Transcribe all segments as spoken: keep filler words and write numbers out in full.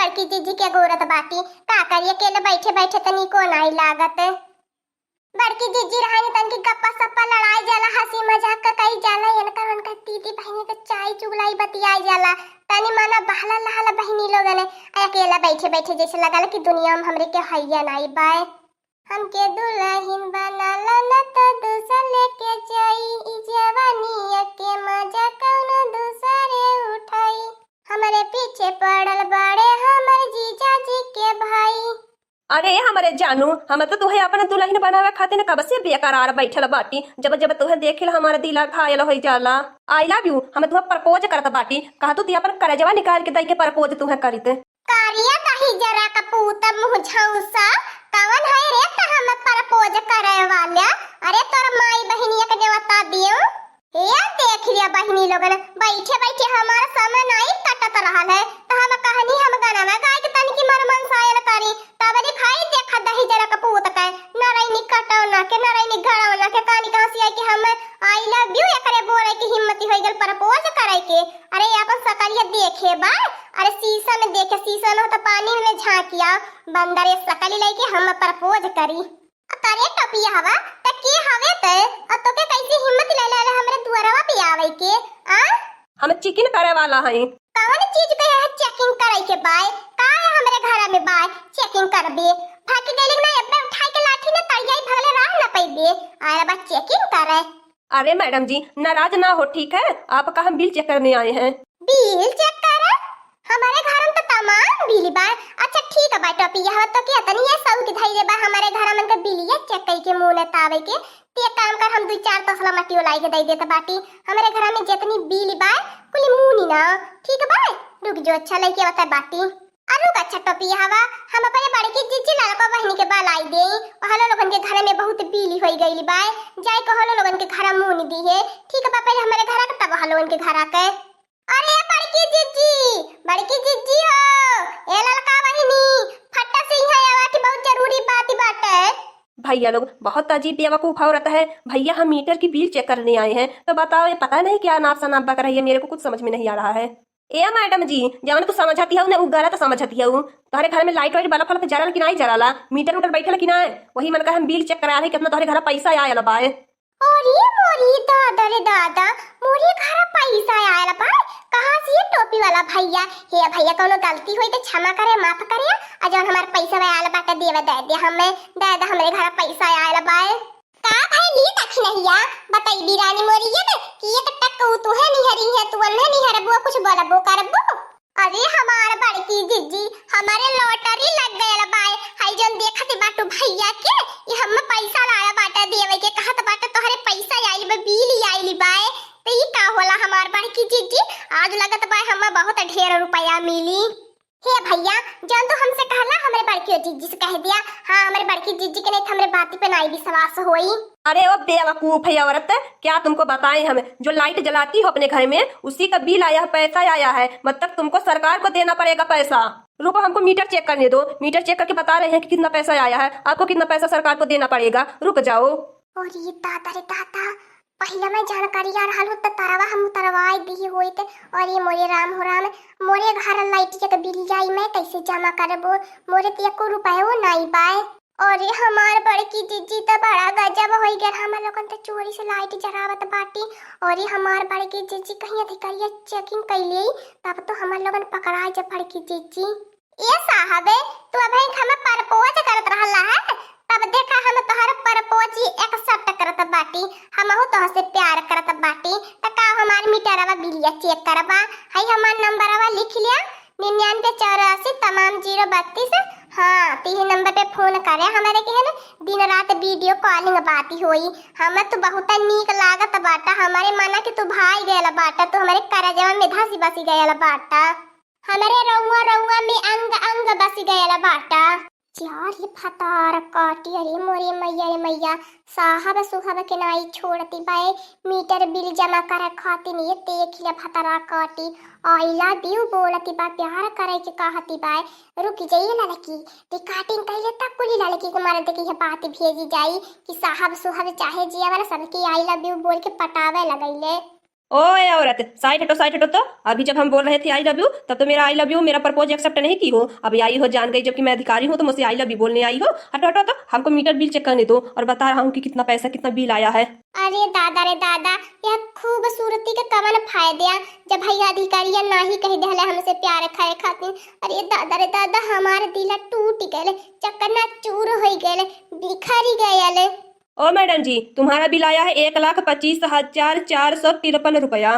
बड़की जीजी के गोरत बाटी, का करी, अकेले बैठे बैठे तनी को नाई लागत। बड़की जीजी रहनी तनकी गप्पा सप्पा लड़ाई जाला, हंसी मजाक का कई जाला, इनका उनका दीदी बहिनी के चाय चुगलाई बतियाई जाला, तनी मना बहला लहला बहिनी लोगन। आ अकेला बैठे बैठे जैसे लगल कि दुनिया में हमरे के हैया नाई बाय। हमके दुल्हन बनाला न त दूसर लेके जाई, ई जवानिया के मजा कौनो दूसरे उठाई। हमरे पीछे पड़ल बाड़े हमर जीजा जी के भाई। अरे हमरे जानू, हम तो तुहे अपन दुल्हन बनावे खातिर कब से बेकरार बैठल बाटी। जब जब तुहे देखिल हमार दिला घायल हो जाला। I love you, हम तुहे प्रपोज करत बाटी। कहा तू ती अपन करजवा निकाल के दई के प्रपोज तुहे करित। कारिया दही जरा कपूत मुँह झौसा, कवन है रे त हम प्रपोज करे वाला? अरे तोर माई बहिनिया के नेवता दियो। ए देख लिया बहिनी लोगन, बैठे बैठे हमार समय नाई कटत रहल है, त हम कहनी हम गनवा गाय के तनिकी मन मनसायल करी, तब लिखाई देखा दही जरा कपूत के, नरैनी कटौना के, नरैनी गड़ौना के, कानी कहाँ से आई कि हम I love you एकरे बोले की हिम्मत हो गल प्रपोज करे के। अरे अपन सकलिया देखे बा, अरे शीशा में देखे, शीशा में हो त पानी में झाँकिया, बंदर ये सकली लेके हम प्रपोज करी। करे टोपिया हवा, त के हवे ते? और तोके कैसी हिम्मत ले ले हमरे दुआरवा पे आवे के? आ? हम चेकिंग करे वाला हई। कवन चीज के यहाँ चेकिंग करे के बाय? का है हमरे घर में बाय? चेकिंग करबे? भाग के गइली ना, अब्बे उठाई के लाठी ने तड़ियाई भगले राह न पइबे। आया बा चेकिंग करे। अरे मैडम जी, नाराज ना हो, ठीक है? आपका हम बिल चेक करने आए हैं। बिल चेक करे? हमारे घर में तो तमाम बिल बा। अच्छा ठीक बा टोपिया, हो तो के इतनी ये सऊ की धैले बा हमारे घर में के बिलिया चेक कई के मुंह न तावे के। ते एक काम कर, हम दू चार तसला मटियो लाई के दे देत बाटी। हमारे घर में जितनी बिल बा, कुली मुनी ना, ठीक बा? रुक जो, अच्छा लइके बता बाटी। आ रुक, अच्छा टोपिया हवा, हम अपने बड़की जीजी ललका बहिनी के बलाई दे। हलो लोगन के घर में बहुत बिल होई गइल बा, जाए को हलो लोगन के घर मुनी दी है, ठीक बा? पहले हमारे घर के तब हलो उनके घर आके। अरे बड़की जिज्जी, बड़की जिज्जी हो, ए ललका बहिनी, फट्टा से इहाँ आवा कि बहुत जरूरी बात बाटे। भैया लोग बहुत अजीब बेवकूफ औरत है। भैया हम मीटर की बिल चेक करने आए हैं, तो बताओ ये पता नहीं क्या अनाप शनाप बक रही है, मेरे को कुछ समझ में नहीं आ रहा है। ए मैडम जी, जवन तू समझती हो ना, वो गलत समझती हो। तोहरे घर में लाइट वाइट बल्ब फल्ब जरल कि नाई जरला, मीटर उटर बैठल कि नाई? वही मन का हम बिल चेक करा रहे, कितना तोहरे घर पैसा आयल बाए। अरे मोरी दादा रे दादा, मोरे घर पैसा आयल बा। कहाँ से ये टोपी वाला भैया? हे भैया, कौनो गलती होई तो क्षमा करे, माफ करे। आ जौन हमार पैसा आयल बाटे देवे दे दे हमें, दे दे, हमरे घर पैसा आयल बा। का भैली दखिनहिया, बतैली रानी मोरिया ने कि एक टक उ तुहे निहरी है, तू अन्हे निहरबो, कुछ बोलबो करबो? अरे हमार बड़की जिज्जी, हमारे लॉटरी लग गयल बाय। हई जौन देखत बाटू भैया के, ये हम पैसा लाया बाटे देवे के, कहत बाटे तोहरे पैसा आइल बा, बिल आइल बाय। तो ई का होला हमार बड़की जिज्जी? आज लगत बाय हम बहुत ढेर रुपया मिली। हे भैया, जौन तू हमसे कहला, हमरे बड़की जिज्जी से कह दिया। हाँ, हमरे बड़की जिज्जी के नहीं तो हमरे बाती पे नाई विश्वास होई। अरे ओ बेवकूफ है औरत, क्या तुमको बताएं हम, जो लाइट जलाती हो अपने घर में, उसी का बिल आया है, पैसा आया है, मतलब तुमको सरकार को देना पड़ेगा पैसा। रुको, हमको मीटर चेक करने दो, मीटर चेक करके बता रहे हैं कि कितना पैसा आया है, आपको कितना पैसा सरकार को देना पड़ेगा, रुक जाओ। अरे दादा रे दादा, पहिले मैं जानकारिया रहल हूँ त तरवा हम उतरवाई दिही होइत। अरे मोरे राम हो राम, मोरे घर लाइट के बिल जाई, मैं कैसे जमा करबो? मोरे त एको रुपयो नाई बाय। अरे हमार बड़की जिज्जी त बड़ा गजब होई गल, हमर लोगन त चोरी से लाइट जरावत बाटी। अरे हमार बड़की जिज्जी कहीं अधिकारिया चेकिंग कैली, तब तो हमर लोगन पकड़ाए जब बड़की जिज्जी। ए साहबे, तू अबहीं हमें प्रपोज करत रहला है, तब देखा हम तोहर प्रपोज ही एक्सेप्ट करत बाटी, हमहू तोहसे प्यार करत बाटी। त का हमार मीटरवा बिलिया चेक करबा? हई हमार नंबरवा लिख लिया, निन्यानवे चौरासी तमाम जीरो बत्तीस। हाँ, तीही नंबर पे फोन करे हमरे के है ना, दिन रात वीडियो कॉलिंग बाती होई। हमें तू बहुत नीक लागत बाटा, हमारे मना के तू भाई गयल बाटा, तू हमारे करजवा में धसी बसी गयल बाटा। हमरे रउआ रउआ में अंग अंग बस गयल बाटा। यार, ये फतार काटी, अरे मोरे मैया रे मैया, साहब सुहब के नाई छोड़ती बाए, मीटर बिल जमा करे खातिर ये देख ले फतरा काटी, I love you बोलती बा, प्यार करे के कहती बाए। रुक जाइए लड़की, रिकॉर्डिंग कैले तक कुली लड़की के मारे देखी ये बात भेजी जाई कि साहब सुहब चाहे जिया वाला सबके I love you बोल के पटावे लगैले। ओए औरत, side हटो, side हटो तो। अभी जब हम बोल रहे थे I love you, तब तो मेरा I love you, मेरा propose accept नहीं की हो। अभी आई हो, जान गई, जबकि मैं अधिकारी हूँ तो मुझसे I love you बोलने आई हो। हटो, हटो तो, हमको meter bill check करने दो और बता रहा हूँ कि कितना पैसा, कितना bill आया है। अरे दादा रे दादा, यह खूबसूरती के कवन फायदा, जब भैया अधिकारिया नाही कह देहले हमसे प्यार करे खातिर। अरे दादा रे दादा, हमार दिल टूट गए, चकनाचूर हो गए, बिखर गए। ओ मैडम जी, तुम्हारा बिल आया है एक लाख पच्चीस हजार चार सौ तिरपन रुपया।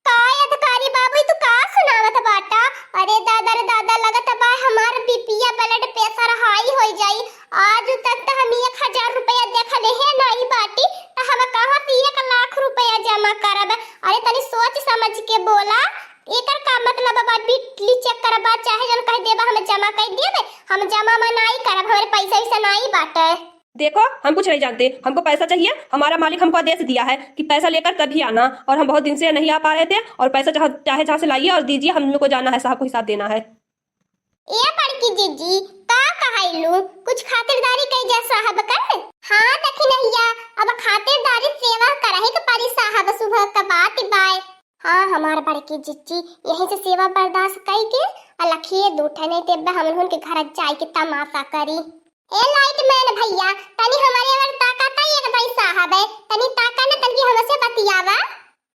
का अधिकारी बाबू, ई तू का सुनावत बाटा? अरे दादा रे दादा, लगत बा हमार बीपिया, blood pressure high हो जाई। आज तक त हम एक हजार रुपया देखले है नाई बाटी, त हम कहाँ से एक लाख रुपया जमा करब? अरे तनी सोच समझ के बोला, एकर का मतलब बा? बिजली check करबा, चाहे जौन कह देबा, हम जमा कर देबे, हम जमा मा नाई करब, हमारे पैसा वैसा नाई बाटे। देखो, हम कुछ नहीं जानते, हमको पैसा चाहिए। हमारा मालिक हमको आदेश दिया है कि पैसा लेकर तभी आना, और हम बहुत दिन से नहीं आ पा रहे थे। और पैसा जहाँ, चाहे जहाँ से लाइए और दीजिए, हम लोग को जाना है, साहब को हिसाब देना है। ए बड़की जीजी, का कहलू? कुछ खातिरदारी कई जा साहब कर। हाँ दखिनैया, अब खातिरदारी सेवा करही के परी साहब, सुबह का बात बाय। हाँ हमार बड़की जीजी, यहीं से सेवा बर्दाश्त कई के अलखिए दू ठे, नहीं देबे हमहन के घर जाए के तमाशा करी। ए light man भैया, तनी हमारे ओर ताका त एक भाई साहब है, तनी ताका न, तनी हमसे बतियावा।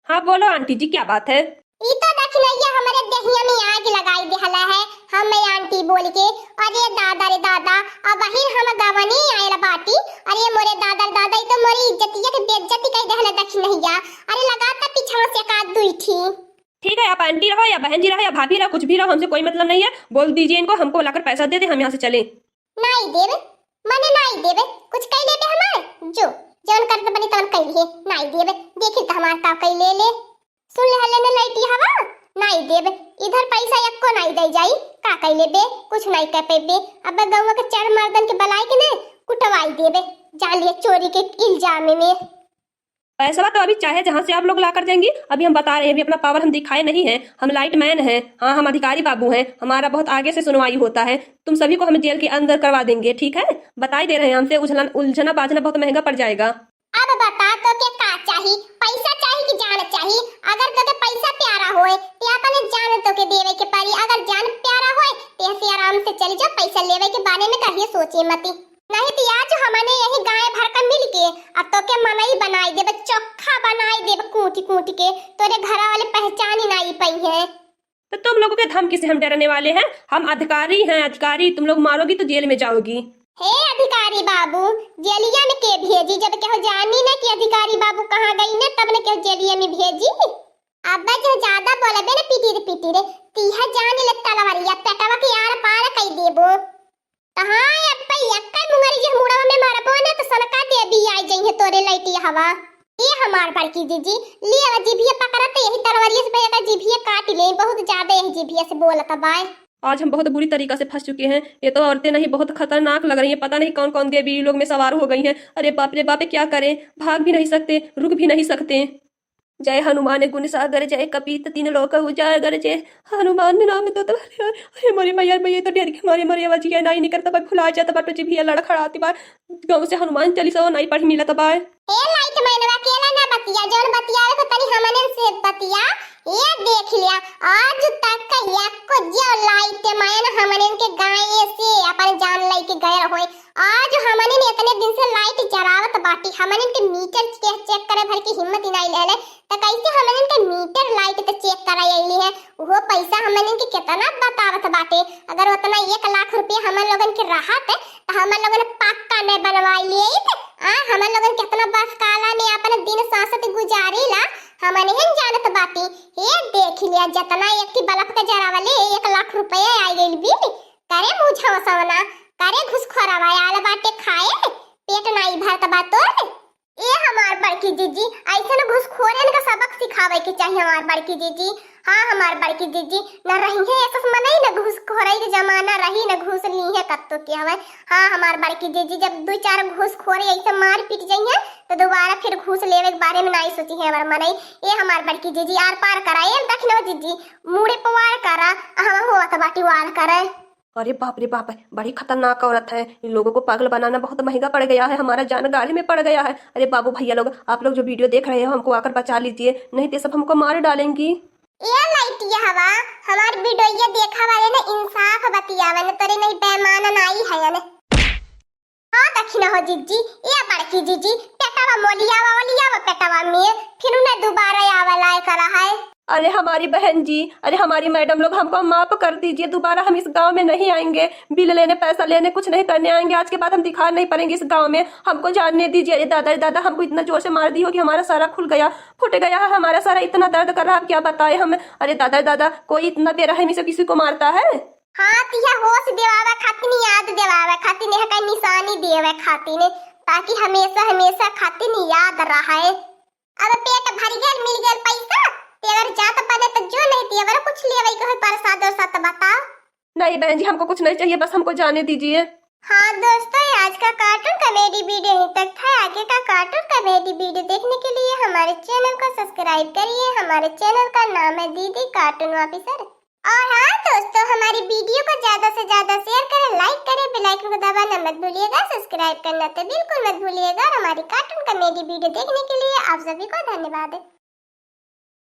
हाँ बोलो आंटी जी, क्या बात है? ई तो दखिनैया हमरे देहिया में आग लगाई देहला है, हम मैं आंटी बोल के। अरे दादा रे दादा, अबहिन हम गवनी आयल बाटी। अरे मोरे दादा रे दादा, ई तो मोरी इज्जतिया के बेइज्जती कई देहला दखिनैया। अरे लगाता पीछवा से का दुई ठी। ठीक है, आप आंटी रहो या बहन जी रहो या भाभी रहो, कुछ भी रहो, हमसे कोई मतलब नहीं है। बोल दीजिए इनको, हमको लाकर पैसा दे दे, हम यहाँ से चले। नाई देबे, मने नाई देबे, कुछ कई लेबे हमार? जो, जौन करत बनी तौन कई लिए, नाई देबे, देखी त हमार का कई ले ले। सुन ले हले ने लइटी हवा, नाई देबे, इधर पैसा एक्को नाई दे जाई, का कई लेबे, कुछ नाई कह पेबे। अब गौवा के चार मर्दन के बलाई के ने कुटवाई देबे, जान लिए चोरी के इल्जाम में। पैसवा तो अभी चाहे जहाँ से आप लोग ला कर देंगी, अभी हम बता रहे हैं, अभी अपना power हम दिखाए नहीं है, हम light man हैं, हाँ हम अधिकारी बाबू हैं, हमारा बहुत आगे से सुनवाई होता है, तुम सभी को हम जेल के अंदर करवा देंगे, ठीक है? बताई दे रहे हैं, हमसे उलझना उलझना बाझना बहुत महंगा पड़ जाएगा। अब बता तो के का चाही, पैसा चाही कि जान चाही? अगर तो के पैसा प्यारा होए ते अपने जान तो के देवे के पड़ी, अगर जान प्यारा होए ते ऐसे आराम से चली जाओ, पैसा लेवे के बारे में कहिए सोचे मती। नहीं तो आज हमने यही गाय भर का मिल के अब तो के मनई बनाई देब, चोखा बनाई देब कूट कूट के, तोरे घर वाले पहचान ही नहीं पाई है। तो तुम लोगों के धमकी से हम डरने वाले हैं? हम अधिकारी हैं, अधिकारी। तुम लोग मारोगी तो जेल में जाओगी। हे अधिकारी बाबू, जेलिया में के भेजी? जब केहू जानी न कि अधिकारी बाबू कहाँ गई न, तब न केहू जेलिया में भेजी। अब जो ज्यादा बोलबे न पिटी रे पिटी रे, तीहा जान ले तलवारिया, पेटवा के आर पार कई देबो। त हाँ, अब्बे एक्कै मुंगरी जे मुड़वा में मारबो न, त सनका देवी आई जइहे तोरे लइटिया हवा। ए हमार बड़की जीजी, ले अब जिभिया पकड़ा, त यही तलवारिया से भैया का जिभिया काट ले, बहुत ज्यादा यही जिभिया से बोलत बाय। आज हम बहुत बुरी तरीका से फंस चुके हैं। ये तो औरतें नहीं, बहुत खतरनाक लग रही हैं। पता नहीं कौन कौन देवी लोग में सवार हो गई हैं। अरे बाप रे बाप, क्या करें, भाग भी नहीं सकते, रुक भी नहीं सकते। जय हनुमान गुण सागर, जय कपीत तीन लोक उजागर, जय हनुमान नाम दो तबारे। अरे मोरे मैया, मैया तो डर के मारे मोरे आवाज ये नहीं निकलता बा, भुला जाता बा, तो जिभिया लड़खड़ाती बा। गाँव से हनुमान चालीसा नहीं पढ़ मिलत बा। ए लाइट मैनवा, अकेला ना बतिया, जौन बतियावे को तनी हमने से बतिया। ये देख लिया, आज तक का एको जो लाइट मैन हमने के गाय से अपन जान लेके गए होए, आज हमनिन इतने दिन से लाइट जरावत बाटी, हमनिन के मीटर के चेक करे भर की हिम्मत ही नाई लेले, त कैसे हमनिन के मीटर लाइट त चेक कराई अइली है? उहो पैसा हमनिन के कितना बतावत बाटे। अगर उतना एक लाख रुपया हमन लोगन के रहत, त हमन लोगन पक्का में बनवाई लेइत। आ, हमन लोगन कितना बस काला में अपन दिन सांसत गुजारीला, हमन ही जानत बाटी। ये देख लिया, जितना एक की बल्ब के जरावले, एक लाख रुपया आई गइल बिल। करे मुझौसवना, करे घुसखोरवा, आल बाटे खाए, पेट नाई भरत बा तोर। ए हमार बड़की जीजी, ऐसन घुसखोरन का सबक सिखावे के चाही हमार बड़की जीजी। हाँ हमार बड़की जीजी, न रही है ऐसा मनई, न घुसखोरई के जमाना रही, न घुस ली है कत्तो के हवे। हाँ हमार बड़की जीजी, जब दू चार घुसखोर ऐसे मार पीट जाई है, तो दोबारा फिर घुस लेवे के बारे में नाई सोची है हमार मनई। ए हमार बड़की जीजी, आर पार करा, ए दखिनवा जीजी, मुड़े पवार करा, हम होत बाटी वार करे। अरे बाप रे बाप, बड़ी खतरनाक औरत है। इन लोगों को पागल बनाना बहुत महंगा पड़ गया है, हमारा जान गाड़े में पड़ गया है। अरे बाबू भैया लोग, आप लोग जो video देख रहे हो, हमको आकर बचा लीजिए, नहीं तो ये सब हमको मार डालेंगी। ए लइटिया हवा, हमार video ये देखा वाले ने इंसाफ बतियावे ने, तोरे नहीं बेईमान नाई है ने। हाँ, दखिना हो जिज्जी, ए बड़की जिज्जी, पेटवा मोलियावा, ओलियावा पेटवा में, फिर उन्हें दोबारा आवे लायक रहा है। अरे हमारी बहन जी, अरे हमारी madam लोग, हमको माफ कर दीजिए, दोबारा हम इस गांव में नहीं आएंगे, bill लेने, पैसा लेने, कुछ नहीं करने आएंगे। आज के बाद हम दिखाई नहीं पड़ेंगे इस गांव में, हमको जाने दीजिए। अरे दादा, अरे दादा, हमको इतना जोर से मार दी हो कि हमारा सारा खुल गया, फूट गया है हमारा सारा, इतना दर्द कर रहा है, अब क्या बताए हम। अरे दादा, अरे दादा, कोई इतना बेरहमी से किसी को मारता है? हाँ, तिहे होश देवावे खातिर, याद देवावे खातिर, यह का निशानी देवे खातिर, ताकि हमेशा, हमेशा खातिर याद रहे। अब पेट भर गेल, मिल गेल पैसा, तेवर जात बने तो जो, नहीं तेवर कुछ लेवे के होई, प्रसाद उरसाद तो बताओ। नहीं बहन जी, हमको कुछ नहीं चाहिए, बस हमको जाने दीजिए। हाँ दोस्तों, ये आज का cartoon comedy video यहीं तक था। आगे का cartoon comedy video देखने के लिए हमारे channel को subscribe करिए, हमारे channel का नाम है दीदी Cartoon Officer। और हाँ दोस्तों, हमारी video को ज्यादा से ज्यादा share करें, like करें, bell icon को दबाना मत भूलिएगा, subscribe करना तो बिल्कुल मत भूलिएगा। और हमारी cartoon comedy video देखने के लिए आप सभी को धन्यवाद।